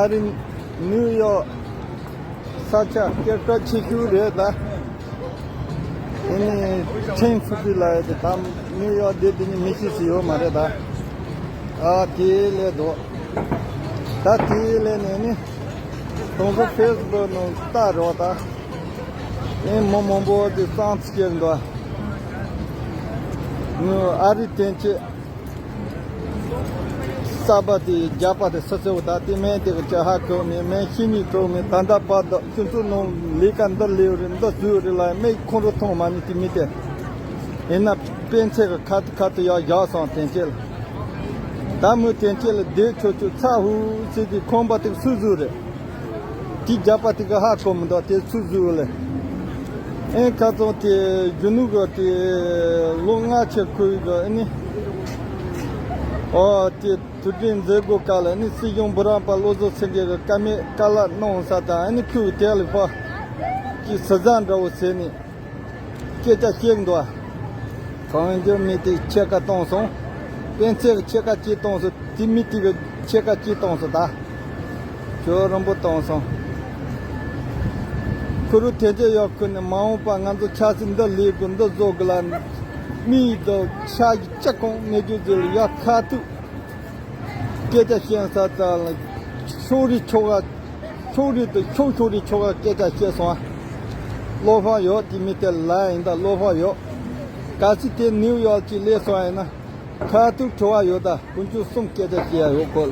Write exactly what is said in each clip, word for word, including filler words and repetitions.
ཨ་རི་ནིའུ་ཡོག་ས་ཆ་སྐད་གྲགས་ཆེ་ཤོས་རེད་ད། ཨ་ནི་ཁྲེང་ཧྥུ་ཏི་ལ་ཡོད་དེ་ད་ནིའུ་ཡོག་དེ་དེ་ནི་མི་ཤེས་སུ་ཡོད་མ་རེད་ད། ཨ་དེ་ལས་དོ། ད་དེ་ལས་ནས་ནི་དང་པོ་ཕེ་སི་བུག་ནང་ལྟ་རོགས་ད། ཨེ་མི་མང་པོ་དེ་གཙང་ཚིག་སྐྱེལ་འདུག་ངོས་ཨ་རི་དོན་གཅོད་གསར་པ་དེ་རྒྱ་པ་དེ་སུ་ཚོད་ད་དེ་མེད་དེ་གི་ཅི་ཧ་གོ་མེད་མེད་ཤི་ནི་གྲོགས་མེད། ད་ལྟ་བར་དུ་སྤྱི་ཚོགས་ནང་ལས་ཀ་འདི་ལས་རེད་འདི་བཟོས་རེད་ལ་མེད་ཁོང་རུ་མཐོང་མ་ནི་དེ་མི་དེ། ཡིན་ན་སྤེན་ཚེ་གི་ཁ་ཐུག་ཁ་ཐུག་ཡག་བཞག་སོང་དོན་གཅོད་ལ། ད་མོས་དོན་གཅོད་ལ་བསྡད་ཆོག་ཆོག་ཚ་ཧུ་ཟེར་དེ་ཁང་པ་དེ་སུ་བཟོས་རེད། དེ་རྒྱ་པ་དེ་གི་ཧ་གོ་མི་འདུག་དེ་ཚུར་བཟོས་ལེ། ཨེ་ཁ་ཚང་དེ་རྒྱུ་ནུ་གི་དེ་ལོ་ལྔ་ཆེ་ཁོའི་གི་ཨེ་ནི། ཨོ་དེ་དུས་དྲན་མཛད་སྒོ་སྐབས་ལ་ཨེ་ནི་སྲིད་སྐྱོང་བུ་རམ་པ་བློ་བཟང་སེང་གེ་གི་བཀའ་མོལ་བཀའ་སློབ་གནང་ས་དང་ཨེ་ནི་ཁོའི་དེ་ལ་ཕ་གི་ཟི་ཟ་འདྲ་བོ་ཟེར་ནས། སྐད་ཆ་བཤད་འདུག་གང་འགྱུར་མེད་དེ་ཕྱེད་ཀ་བཏང་སོང་། སྤེན་ཚེ་གི་ཕྱེད་ཀ་གཅིག་བཏང་སོང་། དེ་མི་དེ་གི་ཕྱེད་ཀ་གཅིག་བཏང་སོང་ད། ཇོ་རིན་པོ་བཏང་སོང་། ཁུ་རུ་དེ་ཚོ་ཡག་ཁུ་ནས་མ་འོངས་པ་ང་ཚོ་ཆབ་སྲིད་འདི་ལས་དགོས་འདི་བཟོ་དགོས་ལ། མི་ཡི་དོ་ཆ་གི་ལྕགས་གང་མེད་རྒྱུ་ཟེར་ལ་ཡག་ཁ་ཐུག་སྐད་ཆ་བཤད་ས་ཙ་ལ་ཕྱོགས་རིས་ཕྱོགས་ག་ཕྱོགས་རིས་དུ་ཕྱོགས་ཕྱོགས་རིས་ཕྱོགས་ག་སྐད་ཆ་བཤད་སོང་ཨ། བློ་ཕམ་ཡོད་དེ་མི་དེ་ལ་ཡིན་ད་བློ་ཕམ་ཡོད། གལ་སྲིད་དེ་ནིའུ་ཡོག་ཅིག་སླེབས་སོང་ཡིན་ན་ཁ་ཐུག་བྲོ་བ་ཡོད་ད་དཀོན་མཆོག་གསུམ་སྐད་ཆ་བཤད་ཡ་ཡོད་གོ།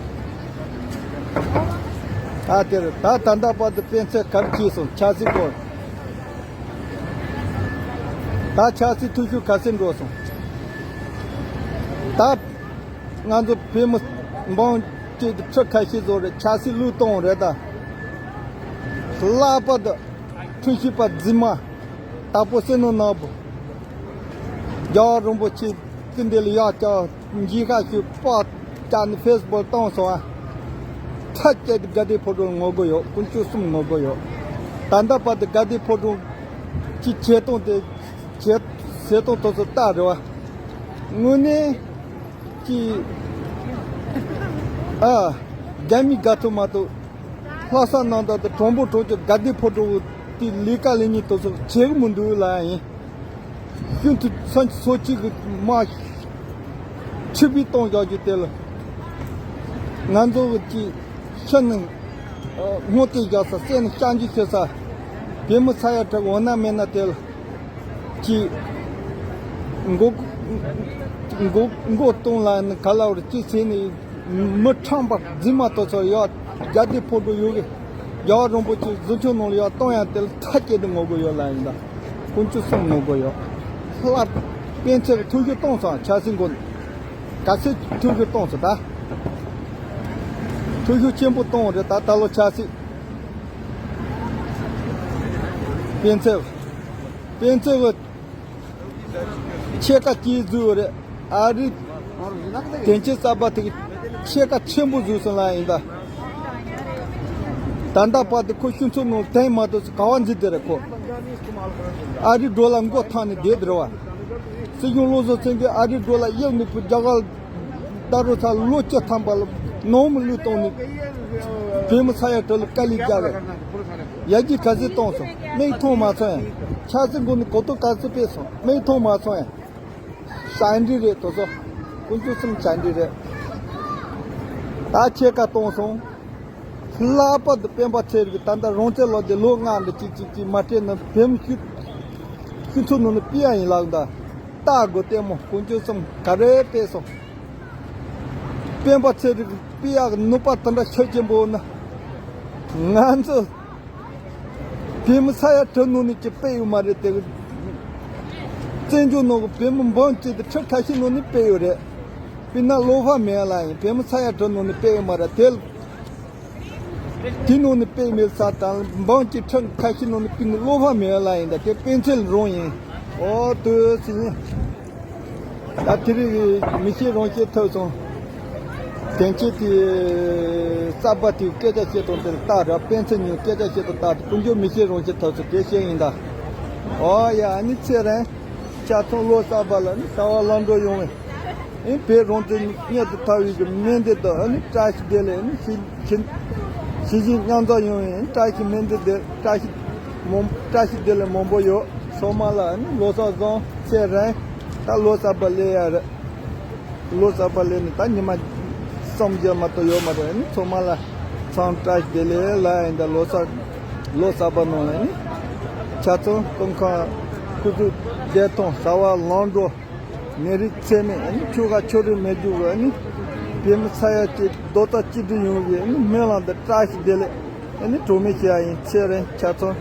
ད་དེར་ད་ད་ལྟ་བར་དུ་སྤེན་ཚེ་གར་གྱིས་སོང་ཆབ་སྲིད་སྐོར། ད་ཆབ་སྲིད་འཐུས་ཤོར་ག་ཚོད་འགྲོ་སོང་། ད་ང་ཚོ་བོད་མི་འབངས་གཅིག་ཏུ་ཁྲི་ཁ་ཤས་བཟོ་རེད་ཆབ་སྲིད་བློས་གཏོང་རེད་ད། ལྷག་པར་དུ་ཐུགས་ཤེས་པ་རྫུན་མ་དྭགས་པོ་བསོད་ནམས་ནོར་བུ། རྒྱལ་བ་རིན་པོ་ཆེ་བསྟན་འདི་ལ་ཡག་ཀྱང་འཇིགས་ཁ་ཤོད་པ་ཀྱ་ནི་ཕེ་སི་བུག་བཏང་སོང་ཨ། ཐ་སྐད་དུ་དགའ་ལྡན་ཕོ་བྲང་ངོ་རྒོལ་ཡོད་དཀོན་མཆོག་གསུམ་ངོ་རྒོལ་ཡོད། ད་ལྟ་བར་དུ་དགའ་ལྡན་ཕོ་བྲང་གི་བྱེད་སྟངས་དེ་བྱེད་བྱེད་སྟངས་དེ་ཚོ་ལྟ་རེད་བ། དངོས་གནས་ཀྱི་ཨ་རྒྱ་མི་དགའ་ཐུབ་མ་ཐུབ། ལྷ་ས་ནང་དུ་དྲང་པོ་དྲང་གི་དགའ་ལྡན་ཕོ་བྲང་གི་དེ་ལས་ཀ་ལས་ཉིན་དེ་ཚོ་བྱེད་གི་མི་འདུག་ལ་ཡིན། ཤིན་ཏུ་སོ་སོ་གཅིག་གི་མ་ཆུ་བི་གཏོང་རྒྱག་རྒྱུ་དེ་ལ་ང་ཚོ་གི་ཅི་ཤི་ནས་སྔོན་དེ་རྒྱག་ས་སེ་ནས་བཤང་རྒྱུ་ཤི་ས་བེ་མི་ཚ་ཡ་དྲག་འོ་ན་མེད་ན་དེ་ལ་ཅི་མགོ་མགོ་མགོ་གཏོང་ལ་ནི་ག་ལ་བར་ཅི་བྱས་ནས་མི་ཁྲམ་པ་རྫུན་མ་དེ་ཚོ་ཡ་རྒྱ་དེ་ཕོ་བྲང་ཡོད་གི་རྒྱལ་བ་རིན་པོ་ཆེ་གཟིམ་ཆུང་ནང་ལ་ཡ་གཏོང་ཡ་དེ་ལ་ཐ་སྐད་དུ་ངོ་རྒོལ་ཡོད་ལ་ཡིན་ད། དཀོན་མཆོག་གསུམ་ངོ་རྒོལ་ཡོད། ལྷ་སྤེན་ཚེ་གི་ཐུགས་ཤུགས་གཏོང་སོང་ཆབ་སྲིད་མགོ་ནས། ག་ཚོད་ཐུགས་ཤུགས་གཏོང་སོང་ད། ཐུགས་ཤུགས་ཆེན་པོ་གཏོང་རེད་ད་ད་ལོ་ཆབ་སྲིད། སྤེན་ཚེ། སྤེན་ཚེ་གི་ཕྱེད་ཀ་གཅིག་བཟོས་རེད་ཨ་རི། དོན་གཅོད་གསར་པ་དེ་གི་ཕྱེད་ཀ་ཆེན་པོ་བཟོས་སོང་ལ་ཡིན་ད། ད་ལྟ་བར་དུ་ཁོ་ཤུན་ཚོ་ནང་དེང་མ་གཏོགས་ག་བ་འཛིན་དེ་རེད་ཁོ། ཨ་རི་འགྲོ་ལ་མགོ་ཐང་ནས་བསྡད་དེ་རེད་བ། སྲིད་སྐྱོང་བློ་བཟང་སེང་གེ་ཨ་རི་འགྲོ་ལ་གཡུག་ནས་བུ་རྒྱ་གར་ལྟ་རོ་ཚ་ལོ་བཅུ་ཐམ་པ་ལ་ནང་མི་ལུས་གཏོང་ནས་བོད་མི་ཚ་ཡ་གྲོ་ལ་དཀའ་ལས་རྒྱག་རེད། ཡ་གྱི་ག་ཚོད་གཏོང་སོང་མིག་མཐོང་མ་སོང་ཡ། ཆབ་སྲིད་མགོ་ནས་གོ་རྟོགས་ག་ཚོད་སྤེལ་སོང་མིག་མཐོང་མ་སོང་ཡ། བྱ་འདྲི་རེད་དོ་ཚོ། དཀོན་མཆོག་གསུམ་བྱ་འདྲི་རེད། ད་ཕྱེད་ཀ་གཏོང་སོང་། ལྷག་པར་དུ་སྤེན་པ་ཚེ་རིང་གི་ད་ལྟ་རང་བཙན་ལོ་དེ་ལོ་ལྔ་འདྲ་གཅིག་གཅིག་གཅིག་མ་སྤྲད་ན་བེམ་ཤུ་ཤུ་ཚོ་ནང་ནས་ཕི་ཡ་ཡིན་ལགས་ད། ལྟ་དགོས་ལྟད་མོ་དཀོན་མཆོག་གསུམ་ག་རེ་སྤེལ་སོང་། སྤེན་པ་ཚེ་རིང་གི་ཕི་ཡ་གི་ནུས་པ་དེ་འདྲ་ཤུགས་ཆེན་པོ་ན། ང་ཚོ། བོད་མི་ས་ཡ་དྲུག་ནང་ནས་ཀྱི་དཔེ་ཡོད་མ་རེད་དེ། བཙན་བྱོལ་ནང་གི་བོད་མི་འབངས་གཅིག་དེ་ཁྲི་ཁ་ཤས་ནང་ནས་དཔེ་ཡོད་རེད། དཔེར་ན་བློ་ཕམ་མེད་ལ་ཡིན་བོད་མི་ས་ཡ་དྲུག་ནང་ནས་དཔེ་ཡོད་མ་རེད་དེ། དེ་ནང་ནས་དཔེ་མེད་ས་དང་འབངས་གཅིག་ཁྲི་ཁ་ཤས་ནང་ནས་དཔེ་ནི་བློ་ཕམ་མེད་ལ་ཡིན་ད་དེ་སྤེན་ཚེ་ལ་རང་ཡིན། ཨོ་ཏོ་སི་ཡིན། ད་དེ་རིང་མི་ཤེས་རང་ཤེས་ཐོབ་སོང་། དེང་ཁྱེད་དེ་གསར་པ་དེའི་སྐད་ཆ་བཤད་སྟངས་དེར་ལྟ་ར་སྤེན་ཚེ་ཉིད་སྐད་ཆ་བཤད་སྟངས་ལྟ་དེ་ཀུན་སྤྱོད་མི་ཤེས་རང་ཤེས་ཐོབ་སོང་དེ་བཤད་ཡིན་ད། ཨོ་ཡ་ཨ་ནི་ཚེ་རིང་། ཆ་ཚང་ལོ་གསར་པ་ལ་ནི་ཟ་བ་ལམ་འགྲོ་ཡོང་བས། ཨེ་བོད་རང་བཙན་མྱུར་དུ་ཐར་བའི་གི་སྨོན་འདེབས་དང་ཨ་ནི་བཀྲ་ཤིས་བདེ་ལེགས་ཨ་ནི་ཞི་ཞི་ དེ་བཞིན་མཉམ་འཛོམས་ཡོང་བའི་བཀྲ་ཤིས་སྨོན་འདུན་འདི་བཀྲ་ཤིས་སྨོན་བཀྲ་ཤིས་བདེ་ལེགས་མང་པོ་ཡོད། ཚང་མ་ལ་ནི་ལོ་གསར་བཟང་། ཚེ་རིང་། ད་ལོ་གསར་པ་སླེབས་ཡ་རེད། ལོ་གསར་པ་སླེབས་ནས་ད་ཉི་མ་གསུམ་བརྒྱད་མ་གཏོགས་ཡོད་མ་རེད། ཨ་ནི་ཚང་མ་ལ་འཚམས་བཀྲ་ཤིས་བདེ་ལེགས་ལ་ཡིན། ད་ལོ་གསར་ལོ་གསར་པ་ནང་ལ་ནི་ཆ་ཚང་སྐུ་ཁམས་སྐུ་གཟུགས་བདེ་ཐང་། བྱ་བ་ལམ་འགྲོ། ནད་རིགས་ཚད་མེད། ཨ་ནི་ཆོ་ག་ཆོ་རིགས་མེད་རྒྱུ་གི་ཨ་ནི་བོད་མི་ས་ཡ་གཅིག་རྡོག་རྩ་གཅིག་སྒྲིལ་ཡོང་བའི་ཨ་ནི་སྨོན་ལམ་དང་བཀྲ་ཤིས་བདེ་ལེགས་ཨ་ནི་གྲངས་མེད་ཞུ་ཡ་ཡིན། ཚེ་རིང་། ཆ་ཚང་